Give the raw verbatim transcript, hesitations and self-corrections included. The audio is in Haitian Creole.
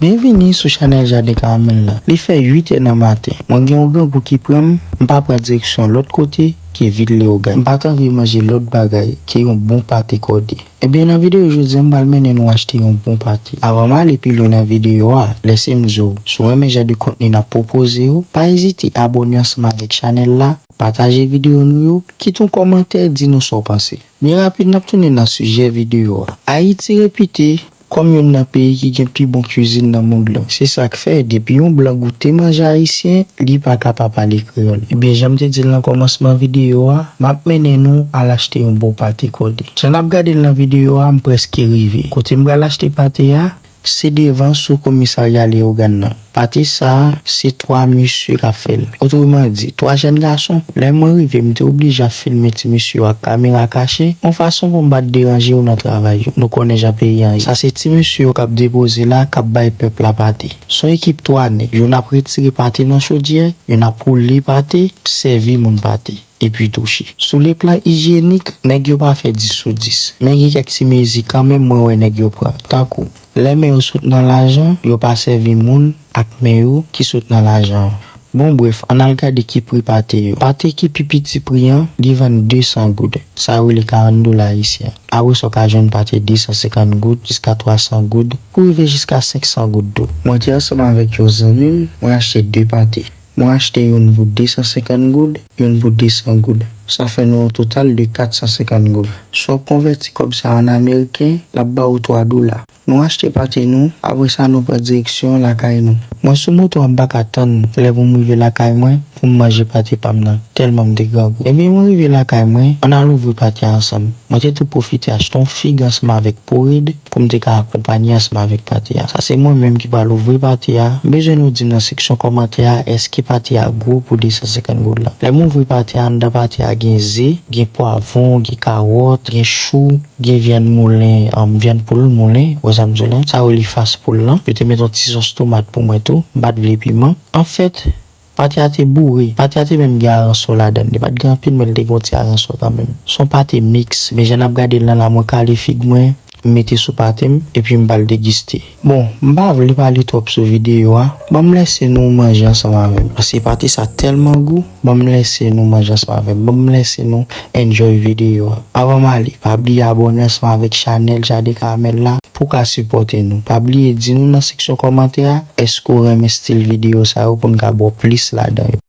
Byenvini sou chanèl Jaden Karamèl la. Li fè uit è nan maten. Mwen gen yon grangou ki pran m, m pa pran direksyon lòt kote ke vil Leyogàn. M pa t anvi manje lòt bagay ke yon bon pate kòde. Ebyen, nan videyo jodi a, m pral mennen nou achte yon bon pate. Avan m ale pi lwen nan videyo a, lèse m di w, si w renmen jan de kontni n ap pwopoze yo, pa ezite abòne ansanm avèk chanèl la, pataje videyo nou yo, kite yon kòmantè, di nou sa w panse. Byen rapid, n ap tounen nan sijè videyo a. Ayiti repite kòm youn nan peyi ki gen pi bon kwizin nan mond lan. Se sa k fè, depi yon blan goute manje ayisyen, li pa ka pa pale kreyòl. Ebyen, jan m te di l nan kòmansman videyo a, m ap mennen nou al achte yon bon pate kòde. Jan n ap gade l nan videyo a, m prèske rive. Kote m pral achte pate a, se devan sou komisarya Leyogàn nan. Pate sa a, se twa mesye k ap fè l. Otreman di, twa jèn gason. Lè mwen rive, m te oblije ap filme ti mesye yo ak kamera kache, yon fason pou m pa t deranje yo nan travay yo. Nou konnen jan peyi a ye. Sa se ti mesye yo k ap depoze la, k ap bay pèp la pate. Se yon ekip twa nèg. Youn ap retire pate nan chodyè, youn ap woule pate, sèvi moun pate, epi touche. Sou le plan ijyenik, nèg yo pa fè dis sou dis. Men gen kèk ti mezi kanmenm mwen wè nèg yo pran. Tankou, lè men yo sot nan lajan, yo pa sèvi moun ak men yo ki sot nan lajan an. Bon, brèf, ann al gade ki pri pate yo. Pate ki pi piti pri an, li vann de san goud. Sa yo rele karant dola ayisyen. Apre sa, w ka jwenn pate de san senkant goud jiska twa san goud, pou rive jiska senk san goud tou. Mwen te ansanm avèk yon zanmi m, mwen achte de pate. Mwen achte youn pou de san senkant goud, youn pou de san goud. Sa fè nou yon total de kat san senkant goud. Si w ap konvèti kòb sa a an ameriken, l ap ba w twa dola. Nou achte pate nou, apre sa nou pran direksyon lakay nou. Mwen sou moto a, m pa ka tann lè pou m rive lakay mwen pou m manje pate pa m nan, tèlman m te grangou. Ebyen, mwen rive lakay mwen, ann al ouvri pate a ansanm. Mwen te tou pwofite achte yon fig ansanm avèk pored pou m te ka akonpanye ansanm avèk pate a. Sa se mwen menm ki pral ouvri pate a. M bezwen nou di m nan seksyon kòmantè a, èske pate a gwo pou de san senkant goud la? Lè m ouvri pate a, anndan pate a gen ze, gen pwavwon, gen kawòt, gen chou, gen vyann moulen, um, vyann poul moulen, ou wè sa m di w lan? Sa yo rele fas poul lan. Yo te met yon ti zòs tomat pou mwen tou. M pa t vle piman. Anfèt, pate a te boure. Pate a te menm gen aransò ladan l. Li pa t gen anpil, men l te gen yon ti aransò kanmenm. Se yon pate miks. Men jan n ap gade l lan la, mwen kale fig mwen, m mete sou pate m, epi m pral degiste. Bon, m pa vle pale twòp sou videyo a. Ban m lèse nou manje ansanm avè m. Paske pate sa tèlman gou. Ban m lèse nou manje ansanm avè m. Ban m lèse nou enjoy videyo a. Avan m ale, pa bliye abòne ansanm avèk chanèl Jaden Karamèl la pou w ka sipòte nou. Pa bliye di nou nan seksyon kòmantè a, èske w renmen estil videyo sa yo pou n ka ba w plis ladan yo.